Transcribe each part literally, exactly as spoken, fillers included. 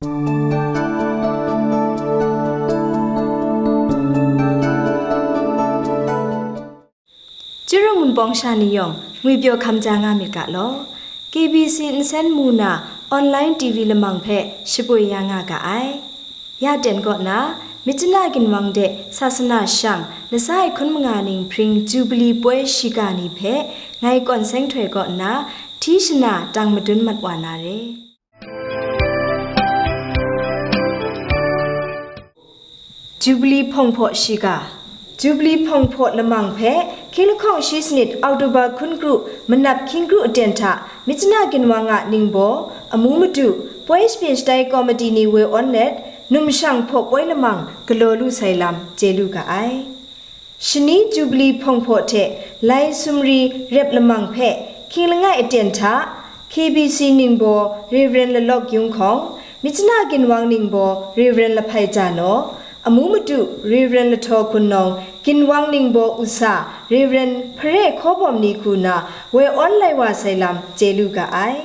Chyaru Ngun Pawng Sha ni yawng ngwipyaw hkam ja nga myit ga law, K B C nsen mu na online T V lamang hpe shapoi ya nga ga ai. Ya ten kaw na, Myitkyina ginwang de sasana shang latsa e hkun manga ning hpring Jubili poi shiga ni hpe ngai Kawn Seng Htoi kaw nna hti shana tang madun mat wa na re. Jubili hpawng hpaw shiga. Jubili hpawng hpaw lamang hpe hkying lahkawng shi sanit October hkun kru manap hkying kru aten hta Myitkyina ginwang a ningbaw, amu madu, poi shabyin shatai komiti ni woi awn let, numshang hpaw poi lamang galaw lu sai lam chye lu ga ai. Shani Jubili hpawng hpaw hte lai sumri rep lamang hpe hkying langai aten hta K B C ningbaw Rev. Lalawk Yung hkawng, Myitkyina ginwang ningbaw Rev. Lahpai Janaw, amu madu Rev. Lahtaw Hkun Nawng, ginwang ningbaw usa Rev. Hpare Hkaw Bawm ni hku na woi awn lai wa sai lam chye lu ga ai.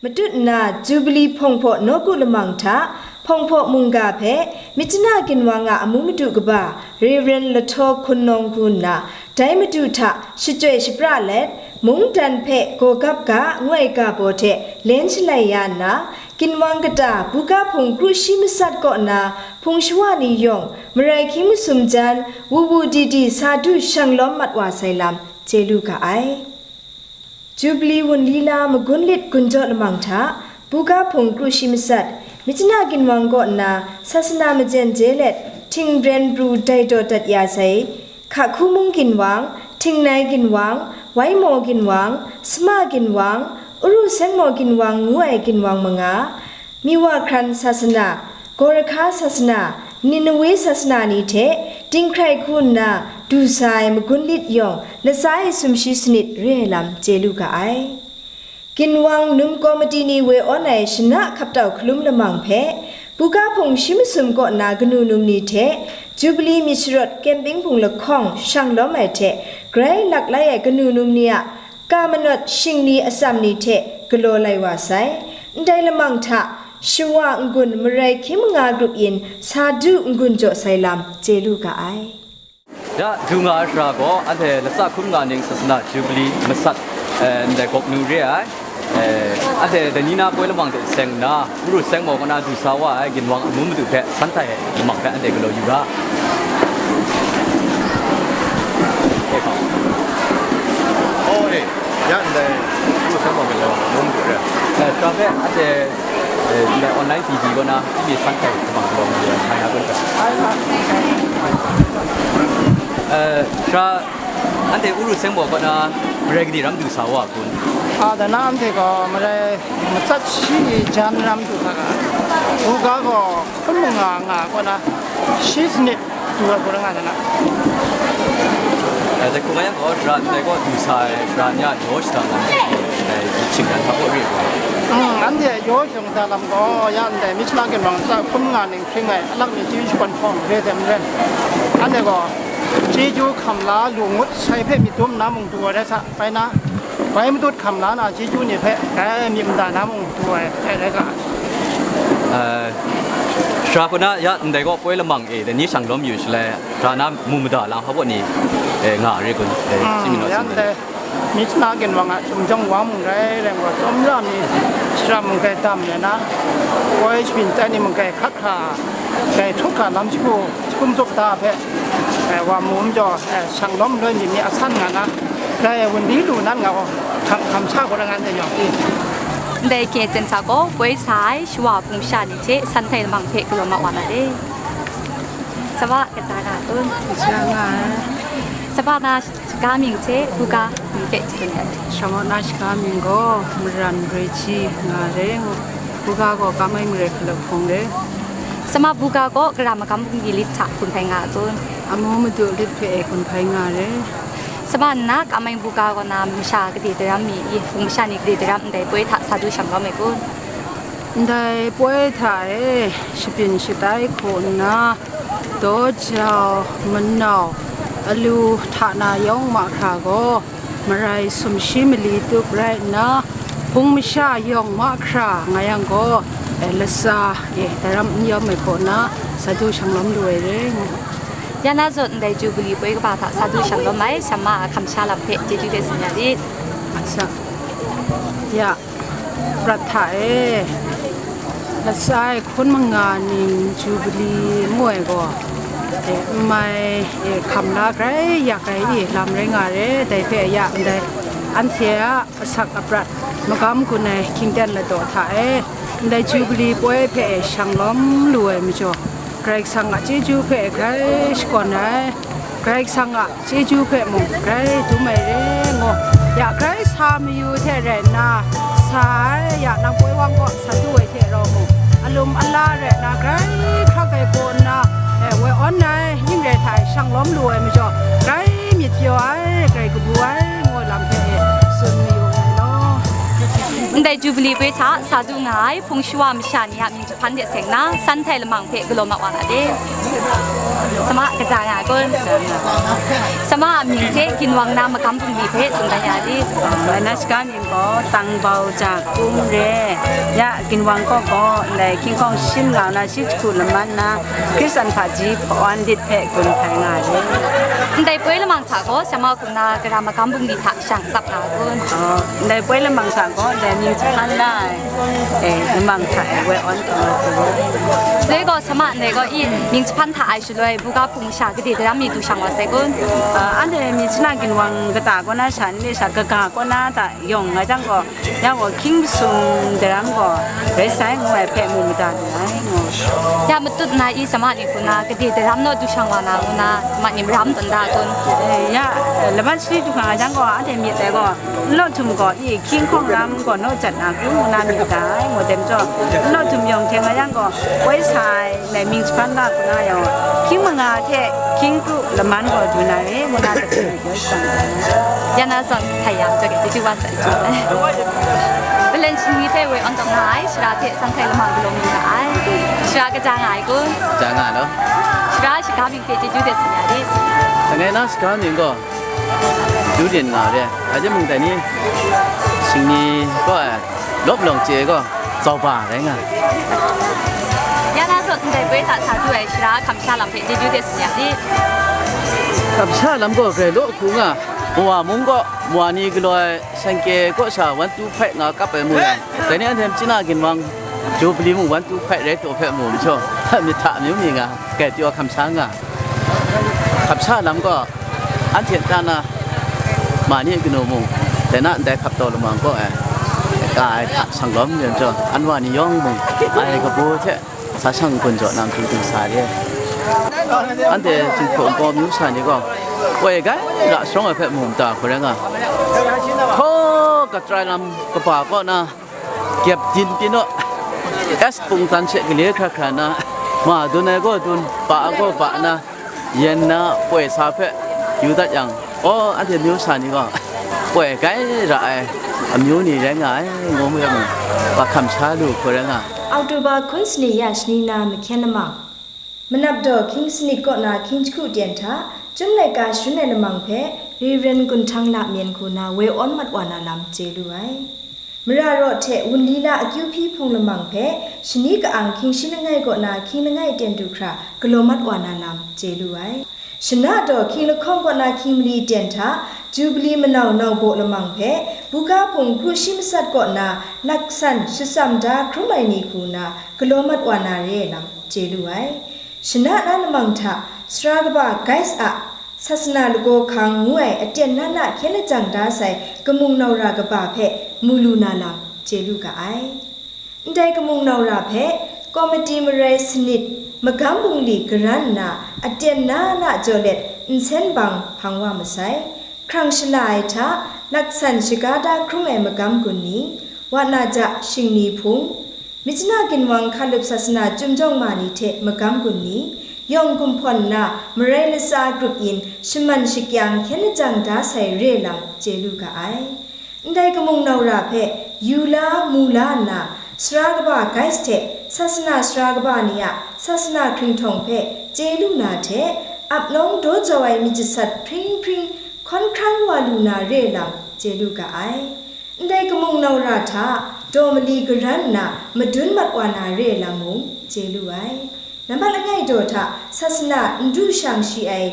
Matut nna Jubili hpawng hpaw nawku lamang hta hpawng hpaw mungga hpe Myitkyina ginwang a amu madu kaba Rev. Lahtaw Hkun Nawng hku nna dai madu hta shachyoi shapra let, mungdan hpe gaw gap ga ngu ai ga baw hte len shalai ya nna, ginwang kata buga hpung kru shi masat kaw na hpung shawa ni yawng marai hkying masum jan, wu wu di di sa du shang lawm mat wa sai lam chye lu ga ai. Jubili wunli la magun lit gun jaw lamang hta, buga hpung kru shi masat, Myitkyina ginwang kaw nna sasana majen je let, htingbren pru dai daw dat ya sai, Hkahku mung ginwang, Htingnai ginwang, Waimaw ginwang, Sama ginwang, Uru Sengmaw ginwang ngu ai ginwang manga, Miwa hkran sasana, Gawrahka sasana, Ninewe sasana ni hte dinghkrai hku nna du sa ai magun lit yawng latsa e sumshi sanit re ai lam chye lu ga ai. Ginwang num komiti ni woi awn ai shana hkaptau hkalum lamang hpe, buga hpung shi masum kaw na kanu num ni hte, Jubili myit sharawt camping hpung lahkawng shang lawm ai hte, grai lak lai ai kanu num ni a ka manawt shingni atsam ni hte galaw lai wa sai. Ndai lamang hta, shawa n-gun marai hkying manga grup yin sa du n-gun jaw sai lam chye lu ga ai. Ya, du nga ai sara gaw, anhte latsa hkun nga ning sasana Jubili masat, eh, ndai gawp nu re ai. Eh, anhte dai ni na poi lamang hte seng nna, Uru Sengmaw kaw na du sa wa ai ginwang amu madu hpe san htai lamang hpe anhte galaw yu ga. Oh, eh, ya ndai Uru Sengmaw ginwang amu madu re. Eh, sara hpe anhte, eh, ndai online T V kaw na, T V san htai lamang galaw yu ai, mai na kun hpe. Eh, sara, anhte Uru Sengmaw kaw na marai gade ram du sa wa kun? A, dai na anhte gaw marai matsat shi jan ram du sa ga, buga gaw hpun manga nga kaw na shi sanit du ai hku rai nga sai na. Eh, dai hku nga yang gaw, sara ndai kaw du sa ai, sara ni a yaw shada lam, eh, shinggan hta kaw re ai. Mm, anhte yaw shada lam gaw, ya ndai Myitkyina ginwang latsa hkun manga ning hpring ai, alak mi chyeju shakawn hpawng re ai hte maren, anhte gaw chyeju hkam la lu ngut sai hpe myit dum nna mung du ai rai sa, bai na, bai matut hkam la na chyeju ni hpe dai myit mada na mung du ai hte rai ga ai. Eh, sara hku na ya ndai gaw poi lamang e, dai ni shang lawm yu shalai, sara na mu mada lang hpa baw ni, eh, nga re kun, eh, mm, si mi naw ya sin ndai. Myitkyina ginwang a chyum jawng wa mung rai, rai gaw, tsawmra mi shara mung kai dam rai na, poi shabyin tai ni mung kai hkrak hkra, kai htuk hkra lam shagu, shagun zup da hpe, eh, wa mu majaw, eh, shang lawm loi myit mi a san nga na, dai wunli lu nan nga gaw, hkam, hkam sha gaw rai nga ndai yawng i. Ndai hkye ten hta gaw, poi sa ai shawa hpung sha ni hte san htai lamang hpe galaw mat wa na re. Saba, kaja nga kun. Kaja nga ai. Saba na shaga mying hte buga mying hpe tsun ai. Shangaw na shaga mying gaw Maran Reji nga ai, buga gaw Kamai Mare Hkalap Hpung re. Sama buga gaw gara magam bungli lit hta hkun hpai nga ai kun. Amu madu lit hpe e hkun hpai nga ai. Sama nna Kamai buga gaw na masha gade daram mi i, hpung masha ni gade daram ndai poi hta sa du shang kau me kun. Ndai poi hta e shabyin shatai hku nna, daw jau, manau, alu hta na yawng mahkra gaw, marai sumshi mali tup rai nna, hpung masha yawng mahkra nga yang gaw, Latsa e, daram n yawm ai kaw na, sa du shanglawm lu ai re. Ya na zawn ndai Jubili poi kaba hta sa du shanglawm ai, Shama a kamsha lam hpe chyeju de tsun ya rit. Sa, ya, prat hta e, latsa e hkun manga ning Jubili ngu ai gaw, e, n mai, e, hkam la grai yak ai, e, lam rai nga re, dai hpe ya ndai anhte a asak aprat magam gun ai hkying ten ladaw hta e, ndai Jubili poi hpe e shanglawm lu ai majaw, Karai Kasang a chyeju hpe grai shakawn ai, Karai Kasang a chyeju hpe mung grai dum ai re ngu, ya grai sa mayu hte rai nna, sa ai, ya nang poi wang kaw sa du ai hte rau mung, alum ala rai nna grai hkrak ai kaw nna, e, woi awn ai, ning rai hta e shanglawm lu ai majaw, grai myit pyaw ai, grai kabu ai, ngu lam hpe e tsun mayu ai law. Ndai Jubili poi hta sa du nga ai hpung shawa masha ni a mying jahpan de seng na, san htai lamang hpe galaw mat wa na de. Sama kaja nga ai kun? Sama a mying hte ginwang na magam bungli hpe tsun dan ya di. Ngai na shaga mying gaw Tangbau Ja Kum re. Ya ginwang kaw gaw ndai hkying hkawng shin nga na shi jahku laman na, Hkristan hpaji hpawan lit hpe gun hpai nga ai. Ndai poi lamang hta gaw, Sama hkum na gara magam bungli hta shang tsap nga ai kun? Oh, ndai poi lamang hta gaw, ndai mying jahpan la ai, e, lamang hta e woi awn kau ai kun. Shaloi gaw, Sama ndai gaw, i, mying jahpan hta ai shaloi, buga hpung sha gade daram mi du shang wa sai kun? Ah, anhte myit shana ginwang kata kaw na sha ni le sha kaga kaw na hta yawng nga jang gaw, ya gaw hkying masum daram gaw rai sai ngu ai hpe mu mada lu ai, ngu. Ya matut na i Sama ni hku na gade daram naw du shang wa na ngu na, Sama ni maram tawn da kun? Eh, ya, eh, laban shani du hkra nga jang gaw, anhte myit ai gaw, n naw htum gaw i hkying hkawng ram gaw naw jat na hku ngu na myit ga ai, ngu tem jaw, n naw htum yawng hte nga yang gaw, poi sa ai, ndai mying jahpan la hku na yawng, hkying manga hte hkying kru laman gaw du na re, ngu na, Ya na zawn htai yang, chyeju wa sai chyeju ai. Balen shingni hte woi awn tawn nga ai, shara hte san htai lamang galaw nga ai. Shara kaja nga ai kun? Kaja nga law. Shara shaga mying hte chyeju de tsun ya di. Langai na shaga mying gaw, Yu Lin nga re. Aja mung dai ni, shingni gaw ai, lawp lawng chye gaw, Zauba rai nga. Ya na zawn ndai poi hta sa du ai shara kamsha lam hpe chyeju de tsun ya di. Kamsha lam gaw grai law hku nga, Mawa mung gaw, Mawa ni galaw ai shanke kaw sha one two five nga kap ai mu yang, dai ni anhte machyin a ginwang, Jubili mung one two five rai taw hpe mu majaw, myit hta amyu mi nga, grai pyaw kamsha nga. Kamsha lam gaw, anhte nta na, ma ni kanu mung, dai na ndai hkap taw lamang kaw ai, ka ai hta shang lawm yen jaw, anwa ni yawng mung, ai kabu hte sa shang gun jaw na matu ting sa re. Anhte Jinghpaw Nkaw amyu sha ni gaw, woi gai ra sharawng ai hpe mu mata hku rai nga, hkaw katrai lam kaba kaw na, gyep din pyi naw, S pungtsan she gale hkra hkra na, ma dun ai gaw dun, pa ai gaw pa na, yen na poi sa hpe yu dat yang, aw, anhte myu sa ni gaw, poi gai ra ai amyu ni rai nga ai, ngu mu yang, ba hkam sha lu hku rai nga. Oktoba hkun sani ya shani na mahkyen lamang, manap daw hkying sanit kaw na hkying jahku ten hta, Chyum laika sharun ai lamang hpe, Rev. Gun Htang Lamyen hku na woi awn mat wa na lam chye lu ai. Mara raw hte wunli la akyu hpyi hpung lamang hpe, shani ka-ang hkying shi langai kaw na hkying langai ten du hkra galaw mat wa na lam chye lu ai. Shana daw hkying lahkawng kaw na hkying mali ten hta, Jubili manau nau baw lamang hpe, buga hpung hkru shi matsat kaw na laksan shatsam da hkrum ai ni hku na galaw mat wa na re ai lam chye lu ai. Shana na lamang hta, sara kaba Gaius a Sasana lagaw hkang ngu ai aten na na hkyen lajang da sai kamung naura kaba hpe mu lu na lam chye lu ga ai. Ndai kamung naura hpe, komiti marai sanit, magam bungli garan nna, aten na na jaw let nsen bang hpang wa masai. Hkrang shala ai hta, laksan shaga da hkrung ai magam gun ni, wa na ja shingni hpung, Myitkyina ginwang hkalup sasana chyum jawng ma ni hte magam gun ni, yawng gumhpawn nna marai latsa grup yin shaman shakyang hkyen lajang da sai re lam chye lu ga ai. Ndai kamung naura hpe yu la, mu la nna, sara kaba Gaius hte sasana sara kaba ni a sasana hkringhtawng hpe chye lu na hte, ap nawng daw jau ai myit jasat hpring hpring hkawn hkrang wa lu na re lam chye lu ga ai. Ndai kamung naura hta daw mali garan nna madun mat wa na re ai lam mung chye lu ai. Nambat langai daw hta sasana n du shang shi ai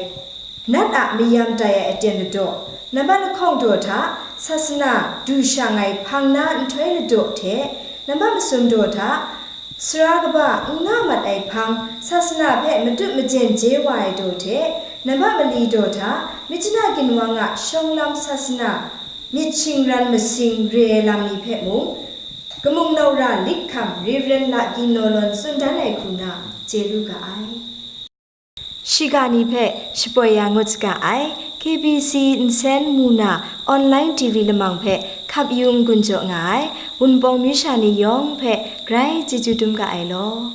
nat a mayam tai ai aten ladaw, nambat lahkawng daw hta sasana du shang ai hpang na nhtoi ladaw hte, nambat masum daw hta sara kaba n nga mat ai hpang sasana hpe matut majen je wa ai daw hte, nambat mali daw hta myit chana ginwang a shawng lam sasana myit shingran masing re ai lam ni hpe mung, kamung naura lit hkam Reverend Laki Nawlawn tsun dan ai hku na chye lu ga ai. Shiga ni hpe shapoi ya ngut saga ai K B C nsen mu na online T V lamang hpe hkap yu n-gun jaw nga ai Wunpawng myu sha ni yawng hpe grai chyeju dum ga ai law.